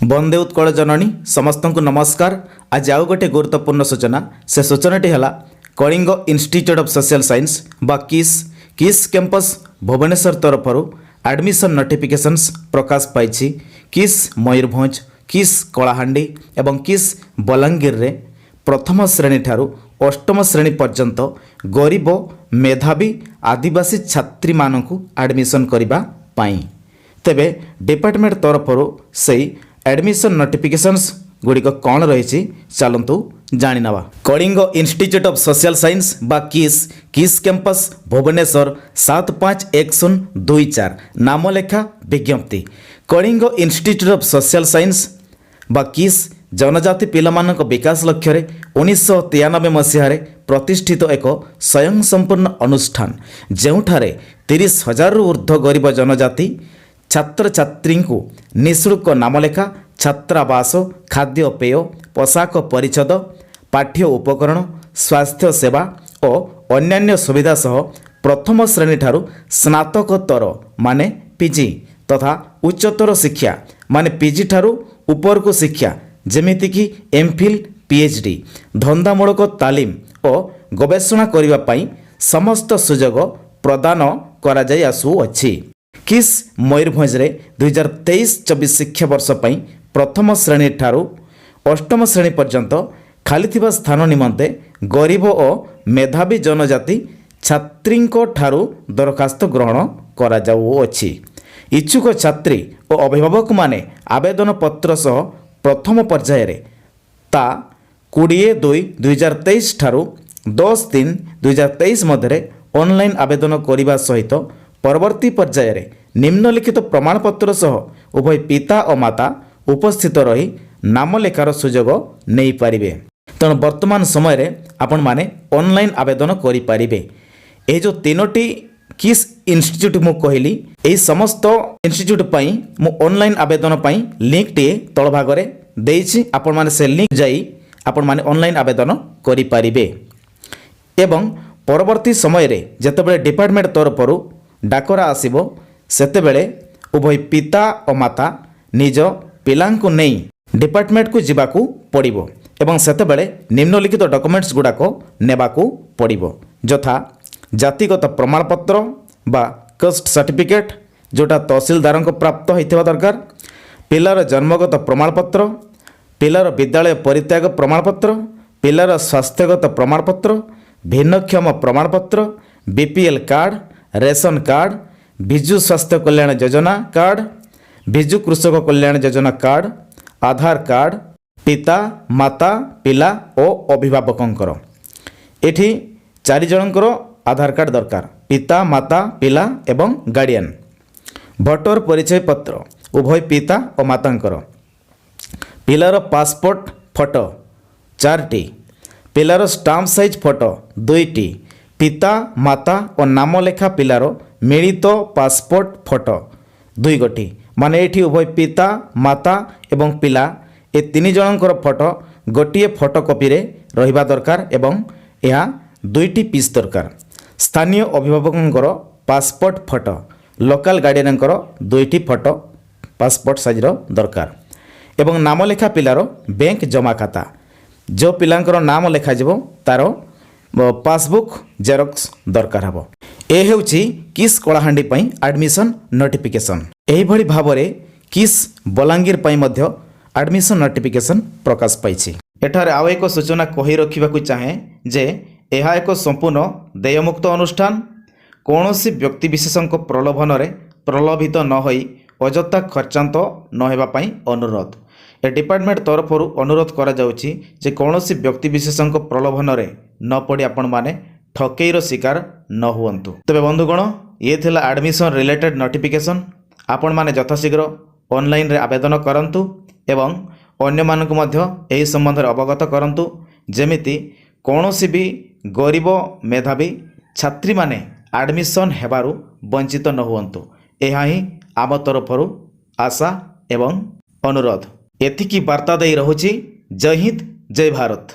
ବନ୍ଦେ ଉତ୍କଳ ଜନନୀ। ସମସ୍ତଙ୍କୁ ନମସ୍କାର। ଆଜି ଆଉ ଗୋଟେ ଗୁରୁତ୍ୱପୂର୍ଣ୍ଣ ସୂଚନା। ସେ ସୂଚନାଟି ହେଲା Kalinga institute of social science ବା କିସ୍, କିସ୍ କ୍ୟାମ୍ପସ୍ ଭୁବନେଶ୍ୱର ତରଫରୁ ଆଡ଼ମିସନ୍ ନୋଟିଫିକେସନ୍ସ ପ୍ରକାଶ ପାଇଛି। କିସ୍ ମୟୂରଭଞ୍ଜ, କିସ୍ କଳାହାଣ୍ଡି ଏବଂ କିସ୍ ବଲାଙ୍ଗୀରରେ ପ୍ରଥମ ଶ୍ରେଣୀଠାରୁ ଅଷ୍ଟମ ଶ୍ରେଣୀ ପର୍ଯ୍ୟନ୍ତ ଗରିବ ମେଧାବୀ ଆଦିବାସୀ ଛାତ୍ରୀମାନଙ୍କୁ ଆଡ଼ମିସନ୍ କରିବା ପାଇଁ। ତେବେ ଡିପାର୍ଟମେଣ୍ଟ ତରଫରୁ ସେଇ ଆଡ଼ମିସନ୍ ନୋଟିଫିକେସନ୍ସ ଗୁଡ଼ିକ କ'ଣ ରହିଛି, ଚାଲନ୍ତୁ ଜାଣିନେବା। Kalinga institute of social science ବା କିସ୍, କିସ୍ କ୍ୟାମ୍ପସ୍ ଭୁବନେଶ୍ୱର 751024। ନାମଲେଖା ବିଜ୍ଞପ୍ତି। Kalinga institute of social science ବା କିସ୍ ଜନଜାତି ପିଲାମାନଙ୍କ ବିକାଶ ଲକ୍ଷ୍ୟରେ 1993 ମସିହାରେ ପ୍ରତିଷ୍ଠିତ ଏକ ସ୍ୱୟଂସମ୍ପୂର୍ଣ୍ଣ ଅନୁଷ୍ଠାନ, ଯେଉଁଠାରେ 30,000ରୁ ଉର୍ଦ୍ଧ୍ୱ ଗରିବ ଜନଜାତି ଛାତ୍ରଛାତ୍ରୀଙ୍କୁ ନିଃଶୁଳ୍କ ନାମଲେଖା, ଛାତ୍ରାବାସ, ଖାଦ୍ୟପେୟ, ପୋଷାକ ପରିଚ୍ଛଦ, ପାଠ୍ୟ ଉପକରଣ, ସ୍ୱାସ୍ଥ୍ୟ ସେବା ଓ ଅନ୍ୟାନ୍ୟ ସୁବିଧା ସହ ପ୍ରଥମ ଶ୍ରେଣୀଠାରୁ ସ୍ନାତକୋତ୍ତର ମାନେ ପିଜି ତଥା ଉଚ୍ଚତର ଶିକ୍ଷା ମାନେ ପିଜି ଠାରୁ ଉପରକୁ ଶିକ୍ଷା, ଯେମିତିକି ଏମ୍ଫିଲ୍, ପିଏଚ୍ଡି, ଧନ୍ଦାମୂଳକ ତାଲିମ ଓ ଗବେଷଣା କରିବା ପାଇଁ ସମସ୍ତ ସୁଯୋଗ ପ୍ରଦାନ କରାଯାଇ ଆସୁଅଛି। କିସ୍ ମୟୂରଭଞ୍ଜରେ 2023-24 ଶିକ୍ଷାବର୍ଷ ପାଇଁ ପ୍ରଥମ ଶ୍ରେଣୀଠାରୁ ଅଷ୍ଟମ ଶ୍ରେଣୀ ପର୍ଯ୍ୟନ୍ତ ଖାଲିଥିବା ସ୍ଥାନ ନିମନ୍ତେ ଗରିବ ଓ ମେଧାବୀ ଜନଜାତି ଛାତ୍ରୀଙ୍କ ଠାରୁ ଦରଖାସ୍ତ ଗ୍ରହଣ କରାଯାଉଅଛି। ଇଚ୍ଛୁକ ଛାତ୍ରୀ ଓ ଅଭିଭାବକମାନେ ଆବେଦନ ପତ୍ର ସହ ପ୍ରଥମ ପର୍ଯ୍ୟାୟରେ ତା 20/2/2023 ଠାରୁ 10/3/2023 ମଧ୍ୟରେ ଅନଲାଇନ୍ ଆବେଦନ କରିବା ସହିତ ପରବର୍ତ୍ତୀ ପର୍ଯ୍ୟାୟରେ ନିମ୍ନଲିଖିତ ପ୍ରମାଣପତ୍ର ସହ ଉଭୟ ପିତା ଓ ମାତା ଉପସ୍ଥିତ ରହି ନାମଲେଖାର ସୁଯୋଗ ନେଇପାରିବେ। ତେଣୁ ବର୍ତ୍ତମାନ ସମୟରେ ଆପଣମାନେ ଅନଲାଇନ୍ ଆବେଦନ କରିପାରିବେ। ଏହି ଯେଉଁ ତିନୋଟି କିସ୍ ଇନଷ୍ଟିଚ୍ୟୁଟ୍ ମୁଁ କହିଲି, ଏହି ସମସ୍ତ ଇନଷ୍ଟିଚ୍ୟୁଟ୍ ପାଇଁ ମୁଁ ଅନଲାଇନ୍ ଆବେଦନ ପାଇଁ ଲିଙ୍କଟିଏ ତଳ ଭାଗରେ ଦେଇଛି। ଆପଣମାନେ ସେ ଲିଙ୍କ ଯାଇ ଆପଣମାନେ ଅନଲାଇନ୍ ଆବେଦନ କରିପାରିବେ ଏବଂ ପରବର୍ତ୍ତୀ ସମୟରେ ଯେତେବେଳେ ଡିପାର୍ଟମେଣ୍ଟ ତରଫରୁ ଡାକରା ଆସିବ, ସେତେବେଳେ ଉଭୟ ପିତା ଓ ମାତା ନିଜ ପିଲାଙ୍କୁ ନେଇ ଡିପାର୍ଟମେଣ୍ଟକୁ ଯିବାକୁ ପଡ଼ିବ ଏବଂ ସେତେବେଳେ ନିମ୍ନଲିଖିତ ଡକୁମେଣ୍ଟସ୍ ଗୁଡ଼ାକ ନେବାକୁ ପଡ଼ିବ, ଯଥା ଜାତିଗତ ପ୍ରମାଣପତ୍ର ବା କାଷ୍ଟ ସାର୍ଟିଫିକେଟ୍, ଯେଉଁଟା ତହସିଲଦାରଙ୍କ ପ୍ରାପ୍ତ ହୋଇଥିବା ଦରକାର, ପିଲାର ଜନ୍ମଗତ ପ୍ରମାଣପତ୍ର, ପିଲାର ବିଦ୍ୟାଳୟ ପରିତ୍ୟାଗ ପ୍ରମାଣପତ୍ର, ପିଲାର ସ୍ୱାସ୍ଥ୍ୟଗତ ପ୍ରମାଣପତ୍ର, ଭିନ୍ନକ୍ଷମ ପ୍ରମାଣପତ୍ର, BPL card, ration card, Biju ସ୍ୱାସ୍ଥ୍ୟ କଲ୍ୟାଣ ଯୋଜନା କାର୍ଡ଼, ବିଜୁ କୃଷକ କଲ୍ୟାଣ ଯୋଜନା କାର୍ଡ଼, ଆଧାର କାର୍ଡ଼, ପିତା, ମାତା, ପିଲା ଓ ଅଭିଭାବକଙ୍କର। ଏଠି ଚାରି ଜଣଙ୍କର ଆଧାର କାର୍ଡ଼ ଦରକାର: ପିତା, ମାତା, ପିଲା ଏବଂ ଗାର୍ଡ଼ିଆନ୍। ଭୋଟର ପରିଚୟ ପତ୍ର ଉଭୟ ପିତା ଓ ମାତାଙ୍କର, ପିଲାର ପାସପୋର୍ଟ ଫଟୋ ଚାରିଟି, ପିଲାର ଷ୍ଟାମ୍ପ ସାଇଜ୍ ଫଟୋ ଦୁଇଟି, ପିତା, ମାତା ଓ ନାମ ଲେଖା ପିଲାର ମିଳିତ ପାସପୋର୍ଟ ଫଟୋ ଦୁଇ ଗୋଟି। ମାନେ ଏଇଠି ଉଭୟ ପିତା, ମାତା ଏବଂ ପିଲା ଏ ତିନି ଜଣଙ୍କର ଫଟୋ ଗୋଟିଏ ଫଟୋ କପିରେ ରହିବା ଦରକାର ଏବଂ ଏହା ଦୁଇଟି ପିସ୍ ଦରକାର। ସ୍ଥାନୀୟ ଅଭିଭାବକଙ୍କର ପାସପୋର୍ଟ ଫଟୋ, ଲୋକାଲ ଗାର୍ଡ଼ିଆନଙ୍କର ଦୁଇଟି ଫଟୋ ପାସପୋର୍ଟ ସାଇଜ୍ର ଦରକାର ଏବଂ ନାମ ଲେଖା ପିଲାର ବ୍ୟାଙ୍କ ଜମା ଖାତା, ଯେଉଁ ପିଲାଙ୍କର ନାମ ଲେଖାଯିବ ତା'ର ପାସବୁକ୍ ଜେରକ୍ସ ଦରକାର ହେବ। ଏ ହେଉଛି କିସ୍ କଳାହାଣ୍ଡି ପାଇଁ ଆଡ଼ମିସନ୍ ନୋଟିଫିକେସନ୍। ଏହିଭଳି ଭାବରେ କିସ୍ ବଲାଙ୍ଗୀର ପାଇଁ ମଧ୍ୟ ଆଡ଼ମିସନ୍ ନୋଟିଫିକେସନ୍ ପ୍ରକାଶ ପାଇଛି। ଏଠାରେ ଆଉ ଏକ ସୂଚନା କହି ରଖିବାକୁ ଚାହେଁ ଯେ ଏହା ଏକ ସମ୍ପୂର୍ଣ୍ଣ ଦେୟମୁକ୍ତ ଅନୁଷ୍ଠାନ। କୌଣସି ବ୍ୟକ୍ତିବିଶେଷଙ୍କ ପ୍ରଲୋଭନରେ ପ୍ରଲୋଭିତ ନ ହୋଇ ଅଯଥା ଖର୍ଚ୍ଚାନ୍ତ ନ ହେବା ପାଇଁ ଅନୁରୋଧ। ଏ ଡିପାର୍ଟମେଣ୍ଟ ତରଫରୁ ଅନୁରୋଧ କରାଯାଉଛି ଯେ କୌଣସି ବ୍ୟକ୍ତିବିଶେଷଙ୍କ ପ୍ରଲୋଭନରେ ନ ପଡ଼ି ଆପଣମାନେ ଠକେଇର ଶିକାର ନ ହୁଅନ୍ତୁ। ତେବେ ବନ୍ଧୁଗଣ, ଇଏ ଥିଲା ଆଡ଼ମିସନ୍ ରିଲେଟେଡ୍ ନୋଟିଫିକେସନ୍। ଆପଣମାନେ ଯଥାଶୀଘ୍ର ଅନଲାଇନରେ ଆବେଦନ କରନ୍ତୁ ଏବଂ ଅନ୍ୟମାନଙ୍କୁ ମଧ୍ୟ ଏହି ସମ୍ବନ୍ଧରେ ଅବଗତ କରନ୍ତୁ, ଯେମିତି କୌଣସି ବି ଗରିବ ମେଧାବୀ ଛାତ୍ରୀମାନେ ଆଡ଼ମିସନ୍ ହେବାରୁ ବଞ୍ଚିତ ନ ହୁଅନ୍ତୁ। ଏହା ହିଁ ଆମ ତରଫରୁ ଆଶା ଏବଂ ଅନୁରୋଧ। ଏତିକି ବାର୍ତ୍ତା ଦେଇ ରହୁଛି। ଜୟ ହିନ୍ଦ, ଜୟ ଭାରତ।